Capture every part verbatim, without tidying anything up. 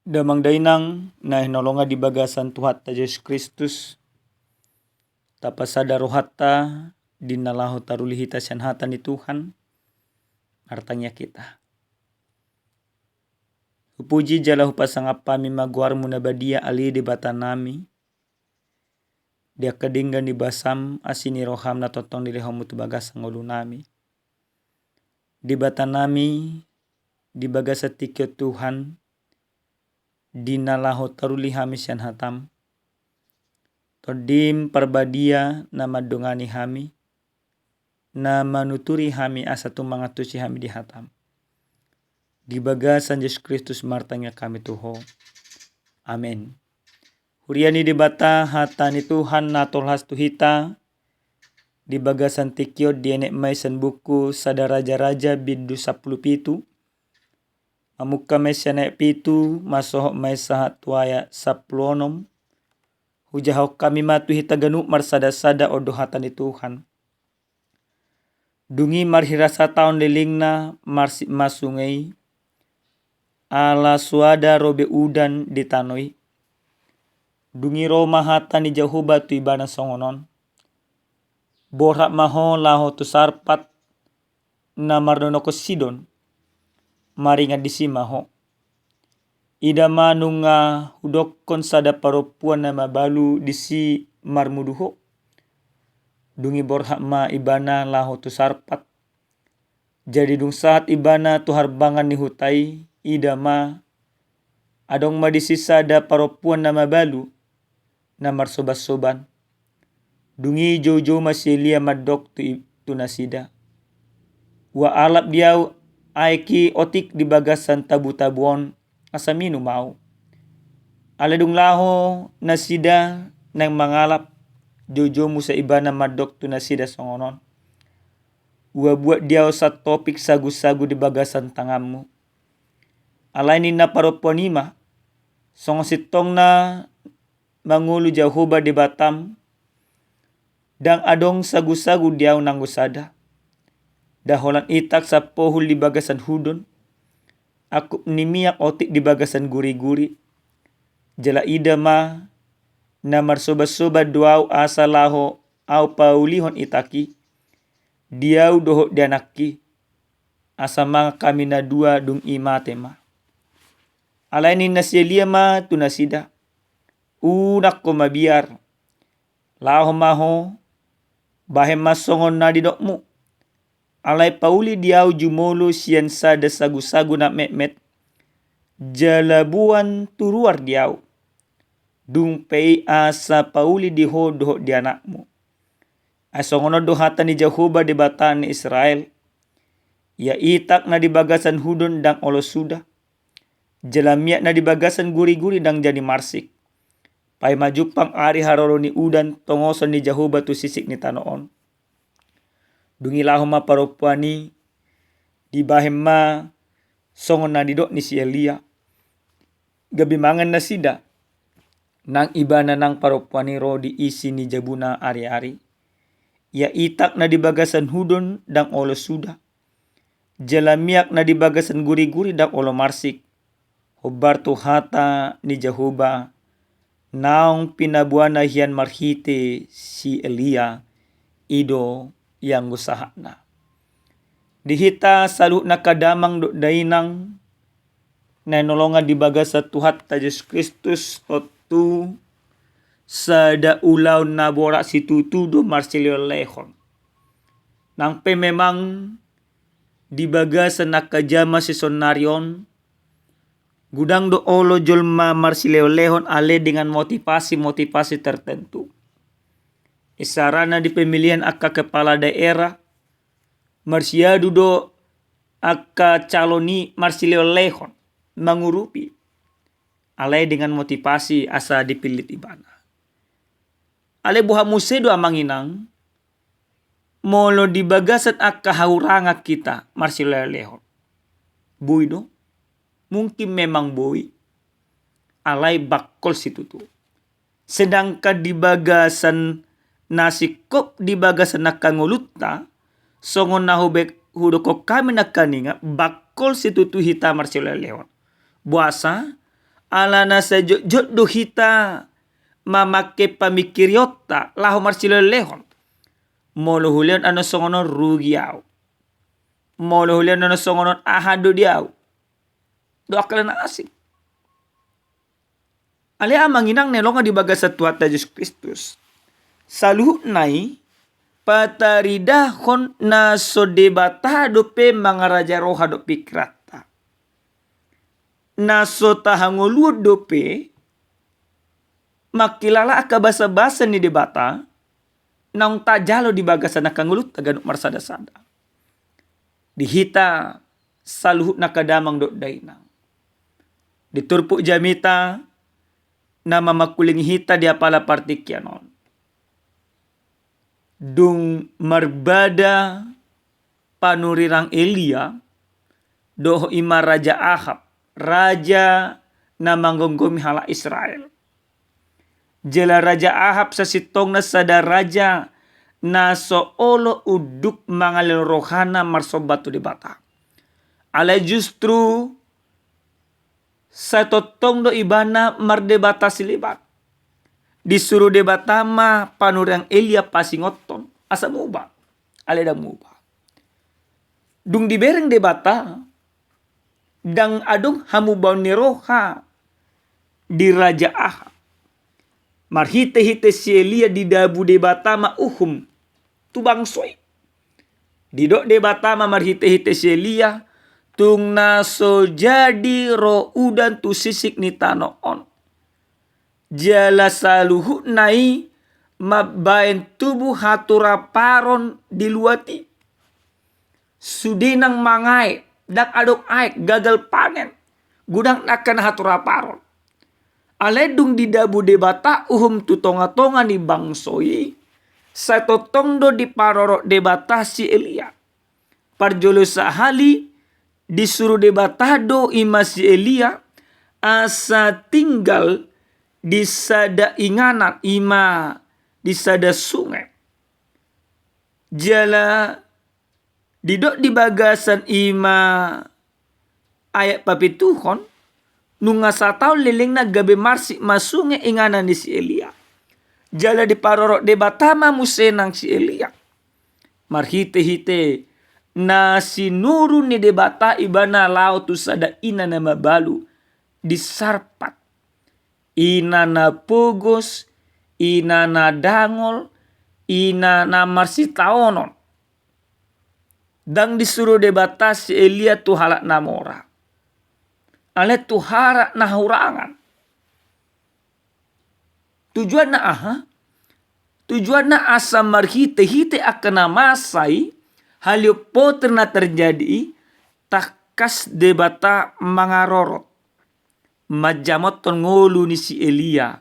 Damang dainang na hinaholongan di bagasan Tuhanta Jesus Kristus, tapasada rohanta di na laho taruli hita sian hata ni Tuhan. Martangiang hita. Hupuji jala hupasangap hami ma goarmu na badia, ale Debata nami. Di angka denggan ni basam, asi ni roham na tongtong dilehonmu tu bagasan ngolu nami. Debata nami, di bagasan tingki on Tuhan, di na laho taruli hami sian hatam, Tondim Parbadia na mandongani hami, na manuturi hami asa tung mangantusi hami di hatam. Di bagasan Jesus Kristus martangiang hami tu Ho. Amen. Huria ni Debata, hata ni Tuhan na tolhas tu hita, di bagasan tingki on dienet ma i sian buku Sada Raja-raja bindu sampulu pitu, mamungka ma i sian ayat pitu, masohot ma i sahat tu ayat sampulu onom. Hujahahon hami ma tu hita ganup marsada-sada, on do hata ni Tuhan. Dung i marhirasataon lelengna, marsik ma sunge i, ala soada ro be udan di tano i. Dung i ro ma hata ni Jahowa tu ibana songon on: Borhat ma ho laho tu Sarpat, na mardonohon Sidon, maringan disi ma ho. Ida ma, nunga hudokkon sada parompuan na mabalu disi marmudu ho. Dung i borhat ma ibana laho tu Sarpat. Jadi dung sahat ibana tu harbangan ni huta i, ida ma, adong ma disi sada parompuan na mabalu, na marsoban-soban. Dung i joujou ma si Elia mandok tu i-, tu nasida: Ua alap di ahu aek i otik di bagasan tabu-tabu on, asa minum ahu. Alai dung laho nasida naeng mangalap, joujou muse ibana mandok tu nasida songon on: Ua buat di ahu santopik sagu-sagu di bagasan tanganmu. Alai ninna parompuan i ma: Songon sintongna mangolu Jahowa Debatam, ndang adong sagu-sagu di ahu nanggo sada. Nda holan itak sapohul di bagasan hudon, angkup ni miak otik di bagasan guri-guri. Jala ida ma, na marsoban-soban do ahu asa laho ahu paulihon itak i di ahu dohot di anakki, asa mangan hami na dua, dung i mate ma. Alai ninna si Elia ma tu nasida: Unang ho mabiar. Laho ma ho, bahen ma songon na nidokmu. Alai pauli di ahu jumolo sian sada sagu-sagu na metmet, jala boan tu ruar di ahu. Dung pe i asa pauli di ho dohot di anakmu. Ai songon on do hata ni Jahowa Debata ni Israel: Ia itak na di bagasan hudon ndang olo suda, jala miak na di bagasan guri-guri ndang jadi marsik. Paima jumpang ari haroro ni udan tongoson ni Jahowa tu sisik ni tano on. Dung i laho ma parompuan i, dibahen ma songon na nidok ni si Elia. Gabe mangan nasida. Nang ibana nang parompuan i ro di isi ni jabuna ari-ari. Ia itak na di bagasan hudon ndang olo suda, jala miak na di bagasan guri-guri ndang olo marsik. Hombar tu hata ni Jahowa naung pinaboana hian marhite si Elia. I do ianggo sahatna. Di hita saluhutna angka damang dohot dainang na hinaholongan di bagasan Tuhanta Jesus Kristus, tontu sada ulaon na borat situtu do marsilehon-lehon. Nang pe memang di bagasan angka jaman sisonari on, godang do olo jolma marsilehon-lehon ale dengan motivasi-motivasi tertentu. Isarana di pemilihan angka kepala daerah, marsiadu do angka calon i marsilehon-lehon, mangurupi. Alai dengan motivasi asa dipillit ibana. Alai boha muse do amang inang, molo di bagasan angka hahurangan hita marsilehon-lehon? Boi do? Mungkin memang boi. Alai bangkol situtu. Sedangkan di bagasan na singkop di bagasan angka ngolunta, songon na hube-, hudokkon hami nangkaningan, bangkol situtu hita marsilehon-lehon. Boasa? Alana sai jotjot do hita mamangke pamingkirionta laho marsilehonlehon. Molo hulehon annon songon on, rugi au. Molo hulehon annon songon on, aha do di au? Do angka na asing. Alai amang inang na hinaholongan di bagasan Tuhanta Jesus Kristus, saluhutna i pataridahon na so Debata dope mangaraja roha dohot pingkiranta. Na so tahangoluhon dope mangkilala angka basabasa ni Debata naung tajalo di bagasan angka ngolunta ganup marsadasada. Di hita saluhutna angka damang dohot dainang, di turpuk jamita na mamangkulingi hita di apala partingkian on, dung marbada panurirang Elia dohot i ma Raja Ahab, raja na manggomgomi halak Israel. Jala Raja Ahab sasintongna sada raja na so olo unduk mangalehon rohana marsomba tu Debata. Alai justru sai tongtong do ibana mardebata sileban. Disuru Debata ma panurirang Elia pasingothon asa muba. Alai ndang muba. Dung dibereng Debata, ndang adong hamubaon ni roha di Raja Ahab. Marhitehite si Elia didabu Debata ma uhum tu bangso i. Didok Debata ma marhitehite si Elia, tung na so jadi ro udan tu sisik ni tano on. Jala saluhutna i mambaen tubu haturaparon di luat i. Sude nang mangae, ndang adong aek, gagal panen. Godang angka na haturaparon. Alai dung didabu Debata uhum tu tongatonga ni bangso i, sai tongtong do diparorot Debata si Elia. Parjolo sahali disuru Debata do i ma si Elia asa tinggal di sada inganan, i ma di sada sunge. Jala didok di bagasan i ma ayat papituhon, nunga sataon lelengna gabe marsik ma sunge inganan ni si Elia. Jala diparorot Debata ma muse nang si Elia. Marhitehite na sinuru ni Debata ibana laho tu sada ina na mabalu di Sarpat. Ina na pogos, ina na dangol, ina na marsitaonon. Ndang disuru Debata si Elia tu halak na mora. Alai tu halak na hurangan. Tujuanna aha? Tujuanna asa marhitehite angka na masa i, halion potir na terjadi i, tangkas Debata mangarorot manjamothon ngolu ni si Elia,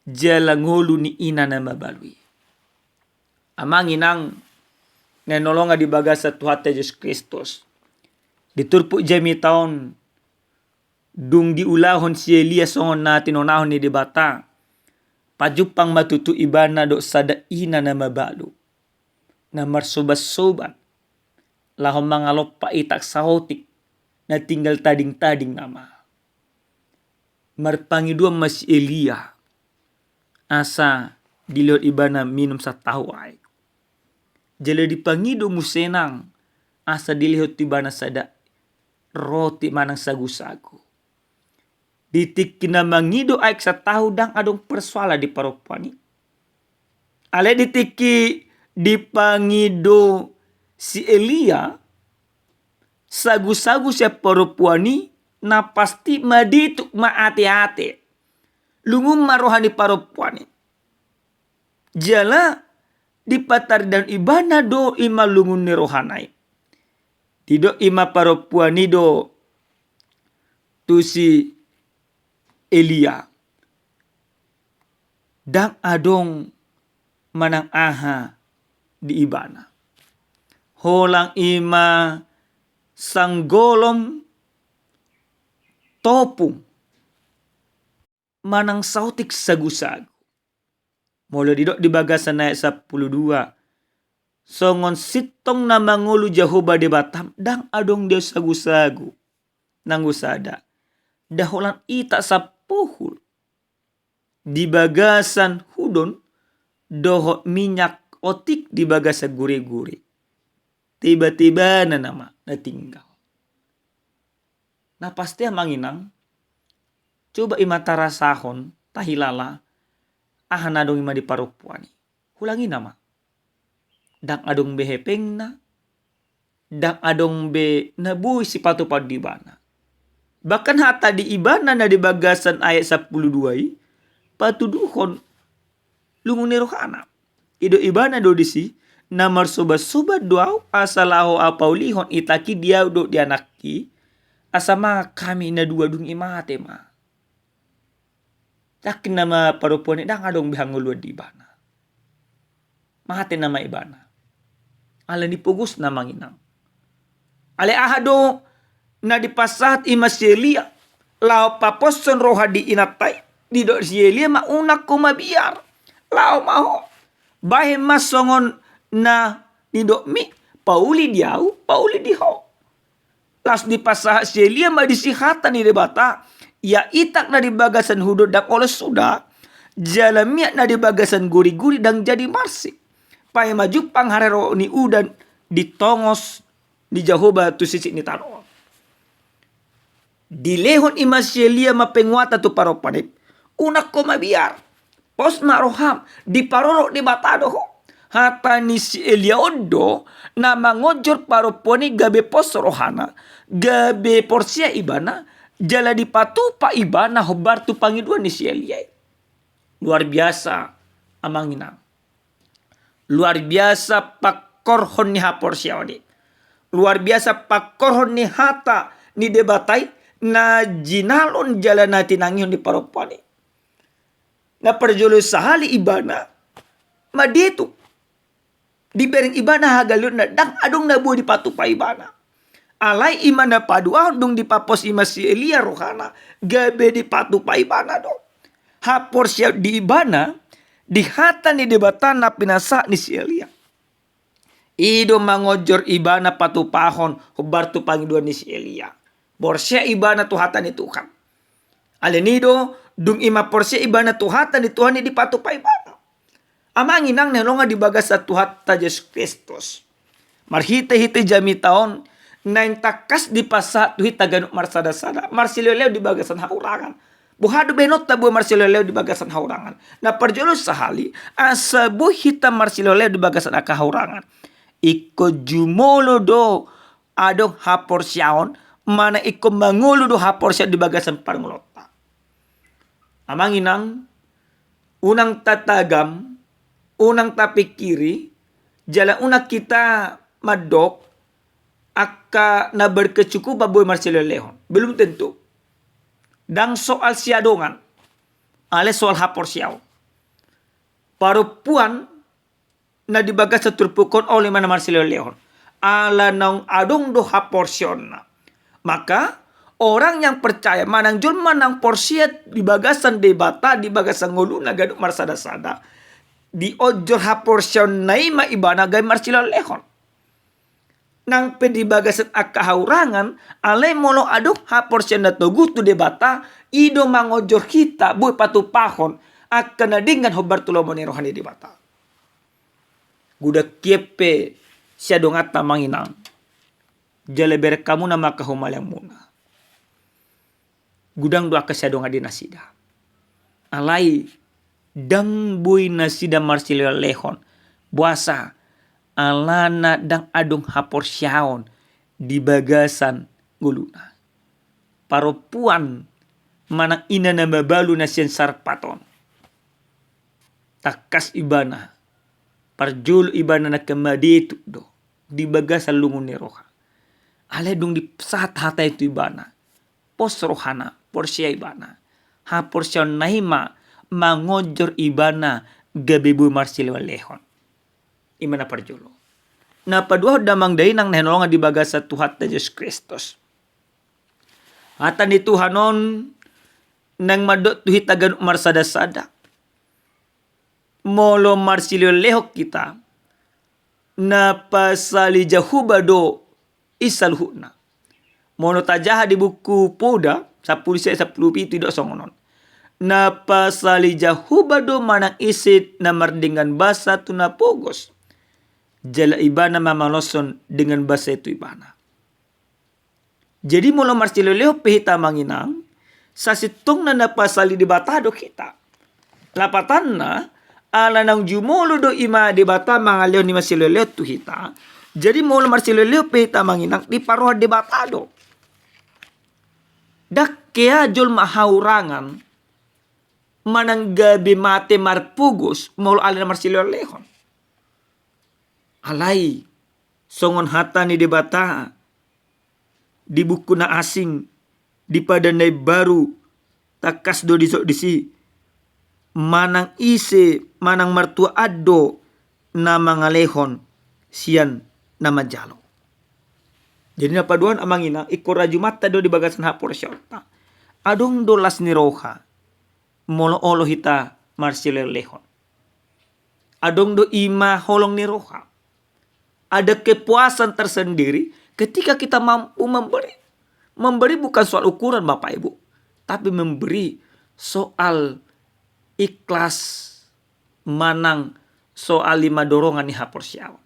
jala ngolu ni ina na mabalu i. Amang inang na hinaholongan di bagasan Tuhanta Jesus Kristus, di turpuk jamita on, dung diulahon si Elia songon na tinonahon ni Debata, pajumpang ma tutu ibana dohot sada ina na mabalu, na marsobansoban, laho mangalompa itak saotik na tinggal tadingtading nama. Marpangidoan ma si Elia asa dilehon ibana minum satahu aek. Jala dipangido muse nang asa dilehon tu ibana sada roti manang sagusagu. Di tingki na mangido aek satahu ndang adong persoalan di parompuan i. Alai di tingki dipangido si Elia sagusagu sian parompuan i, na pasti madituk ma ateate. Lungun ma roha ni parompuan i. Jala dipataridahon ibana do i ma lungun ni rohana i. Didok i ma parompuan i do tu si Elia, ndang adong manang aha di ibana. Holan i ma sanggolom topung manang saotik sagusagu. Molo didok di bagasan ayat sampulu dua, songon sintong na mangolu Jahowa Debatam, ndang adong di au sagusagu. Nanggo sada. Nda holan itak sampohul di bagasan hudon dohot minyak otik di bagasan guriguri. Tiba-tibana nama na tinggal. Na pasti amang inang, coba i ma tarasahon, tahilala, aha na adong i ma di parompuan i. Hulangi nama. Ndang adong be hepengna, ndang adong be na boi sipatupa di ibana. Bahkan hata di ibana na di bagasan ayat sampulu dua i, patuduhon lungun ni rohana. I do ibana do disi, na marsobat-sobat do au, asa laho au paulihon itak i di au dohot di anak i, asa mangan hami na dua dung i mate ma. Yakin nama parompuan i ndang adong be hangoluan di ibana. Mate nama ibana. Alani pogosna amang inang. Alai aha do na dipasahat i ma si Elia laho paposhon roha di inanta i, didok si Elia ma, unang ho mabiar. Laho ma ho. Bahen ma songon na nidokmi, pauli di au, pauli di ho. Laos dipasahat si Elia ma disi hata ni Debata, ia itak na di bagasan hudon ndang olo suda, jala minyak na di bagasan guriguri ndang jadi marsik. Paima jumpang haroro ni udan di tongos ni Jahowa tu sisik ni tano on. Dilehon i ma si Elia ma penguatan tu parompuan i, unang ho mabiar. Pos ma roham, diparorot Debata do ho. Hata ni si Elia on do na mangonjor parompuan i gabe pos rohana, gabe porsea ibana, jala dipatupa ibana hombar tu pangidoan ni si Elia i. Luar biasa, amang inang. Luar biasa pangkorhon ni haporseaon i. Luar biasa pangkorhon ni hata ni Debata i na jinalon jala na tinangihon ni parompuan i. Na parjolo sahali ibana mandetuk. Dibereng ibana hagaleonna, ndang adong na boi dipatupa ibana. Alai i ma na paduahon, dung dipapos i ma si Elia rohana, gabe dipatupa ibana do haporseaon di ibana di hata ni Debata na pinasahat ni si Elia. I do mangonjor ibana patupahon hombar tu pangidoan ni si Elia. Porsea ibana tu hata ni Tuhan. Alani i do, dung i ma porsea ibana tu hata ni Tuhan i, dipatupa ibana. Amang inang na hinaholongan di bagasan Tuhanta Jesus Kristus, marhitehite jamita on naeng tangkas dipasahat tu hita ganup marsadasada, marsilehonlehon di bagasan hahurangan. Boha do bahenonta boi marsilehonlehon di bagasan hahurangan? Na parjolo sahali, asa boi hita marsilehonlehon di bagasan angka hahurangan, ingkon jumolo do adong haporseaon, manang ingkon mangolu do haporseaon di bagasan parngoluonta. Amang inang, unang tatagam, unang tapingkiri, jala unang hita mandok angka na berkecukupan boi marsilehonlehon. Belum tentu. Ndang soal siadongan, alai soal haporseaon. Parompuan na di bagasan turpuk on olo i ma na marsilehonlehon, ala naung adong do haporseaonna. Maka orang yang percaya, manang jolma naung porsea di bagasan Debata, di bagasan ngoluna ganup marsadasada, dionjor haporseaonna i ma ibana gabe marsilehonlehon. Nang pe di bagasan angka hahurangan, alai molo adong haporseaon na togu tu Debata, i do mangonjor hita boi patupahon angka na denggan hombar tu lomo ni roha ni Debata. Godang hian pe siadonganta, amang inang, jala bereng hamuna ma angka humaliangmuna, godang do angka siadongan di nasida. Alai ndang boi nasida marsilehonlehon. Boasa? Alana ndang adong haporseaon di bagasan ngoluna. Parompuan manang ina na mabalu na sian sarpat on, tangkas ibana, parjolo ibana nangkin mandetuk do di bagasan lungun ni roha. Alai dung dipasahat hata i tu ibana, pos rohana, porsea ibana. Haporseaonna i ma mangonjor ibana gabe boi marsilehonlehon. I ma na parjolo. Na paduahon, damang dainang na hinaholongan di bagasan Tuhanta Jesus Kristus, hata ni Tuhan on naeng mandok tu hita ganup marsadasada. Molo marsilehonlehon hita, na pasali Jahowa do i saluhutna. Molo tajaha di buku Poda, sampulu sia, sampulu pitu didok songon on. Na pasali Jahowa do manang ise na mardenggan basa tu na pogos, jala ibana mamaloshon denggan basa i tu ibana. Jadi molo marsilehon-lehon pe hita amang inang, sasintongna na pasali Debata do hita. Lapatanna, ala naung jumolo do i ma Debata mangalehon i marsilehon-lehon tu hita. Jadi molo marsilehon-lehon pe hita amang inang, diparrohahon Debata do. Ndang hea jolma hahurangan manang gabe mate marpogos molo alai na marsilehon-lehon. Alai songon hata ni Debata di buku na asing, di Padan na Imbaru, tangkas do didok disi, manang ise, manang martuaan do na mangalehon sian na manjalo. Jadi na paduahon amang inang, ingkon rajumanta do di bagasan haporseaonta. Adong do las ni roha molo olo hita marsilehon-lehon. Adong do i ma holong ni roha. Ada kepuasan tersendiri ketika kita mampu memberi. Memberi bukan soal ukuran, Bapak Ibu, tapi memberi soal ikhlas manang soal i ma dorongan ni haporseaon.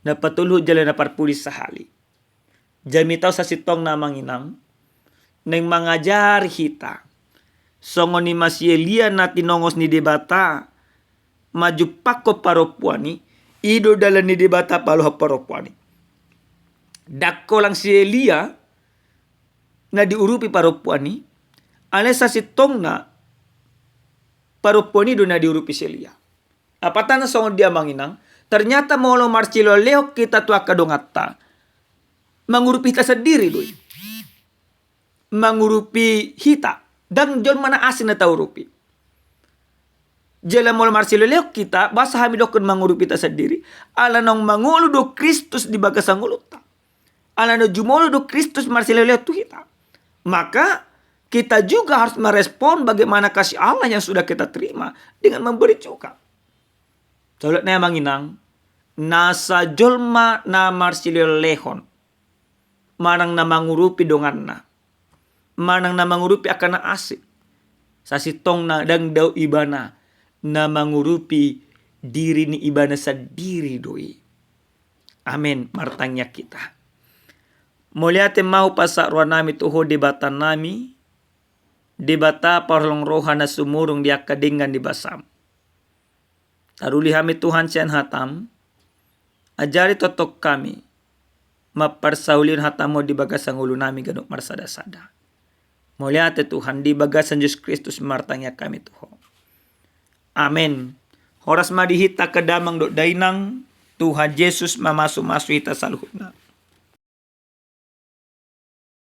Na patoluhon jala na parpudi sahali. Jamita on sasintongna amang inang, naeng mangajari hita. Songon i ma si Elia na tinongos ni Debata manjumpangkon parompuan i, i do dalan ni Debata paluahon parompuan i. Ndang holan si Elia na diurupi parompuan i, alai sasintongna parompuan i do na diurupi si Elia. Lapatanna songon dia amang inang, ternyata molo marsilehon-lehon hita tu angka donganta, mangurupi hita sandiri do i. Mangurupi hita, ndang jolma na asing na taurupi. Jala molo marsilehon-lehon hita, boasa hami dohonon mangurupi hita sandiri, ala naung mangolu do Kristus di bagasan ngolunta. Ala naung jumolo do Kristus marsilehon-lehon tu hita. Maka kita juga harus merespon bagaimana kasih Allah yang sudah kita terima dengan memberi juga. Saulak nai amang inang, nasa jolma na marsilehon-lehon manang na mangurupi donganna, manang na mangurupi angka na asing, sasintongna ndang dao ibana na mangurupi diri ni ibana sandiri do i. Amen. Martangiang hita. Mauliate ma hupasahat rohanami tu Ho Debatanami, Debata parholong roha na sumurung di angka denggan ni basam. Taruli hami Tuhan sian hatam, ajari tongtong hami mamparsaulihon hatam on di bagasan ngolunami ganup marsada-sada. Mauliate Tuhan, di bagasan Jesus Kristus martangiang hami tu Ho. Amen. Horas ma di hita angka damang dohot dainang, Tuhan Jesus mamasu-masu hita saluhutna.